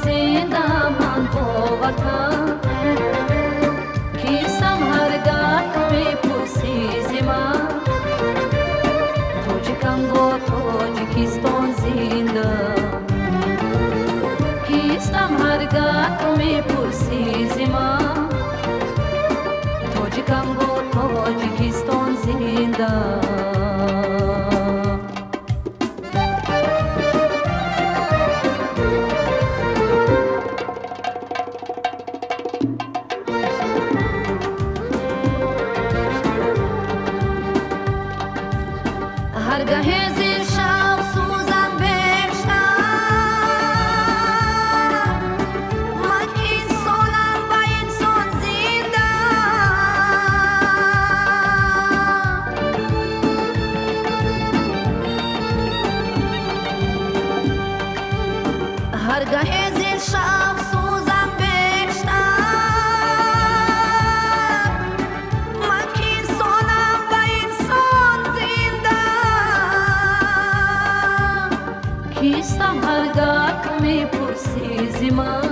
Зинда ман бо ватан. Кистам ҳаргаҳ ту мепурсӣ зи ман, тоҷикам бо Тоҷикистон зинда. Кистам ҳаргаҳ ту мепурсӣ зи ман, тоҷикам бо Тоҷикистон зинда. ҳаргаҳе зир шав сӯзам бештар, ман инсонам ва инсон зинда. ҳаргаҳе зир шав сӯзам бештар, ман инсонам ва инсон зинда. Кистам ҳаргаҳ ту мепурсӣ зи ман,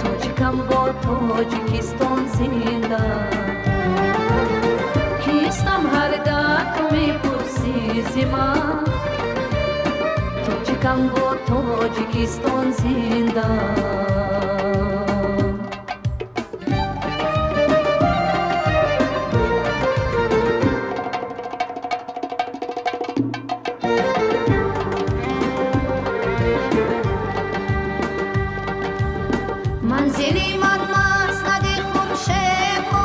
тоҷикам бо Тоҷикистон зинда. Кистам ҳаргаҳ ту мепурсӣ зи ман, тоҷикам бо Тоҷикистон зинда. Манзили ман маснади хуршедҳост,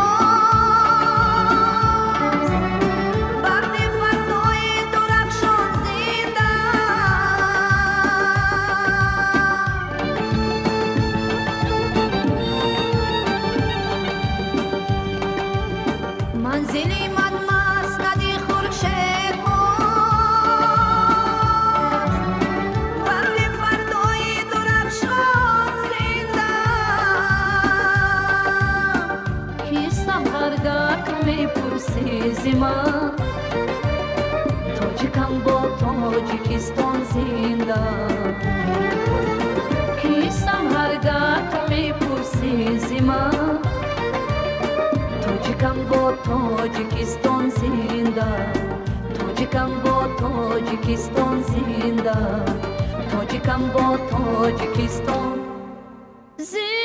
бахти фардои дурахшон зинда. Манзили ман маснади хуршедҳост, бахти фардои дурахшон зинда. Кистам ҳаргаҳ ту мепурсӣ зи ман, тоҷикам бо Тоҷикистон зинда. Кистам ҳаргаҳ ту мепурсӣ зи ман, тоҷикам бо Тоҷикистон зинда. Тоҷикам бо Тоҷикистон зинда. Тоҷикам бо Тоҷикистон зинда.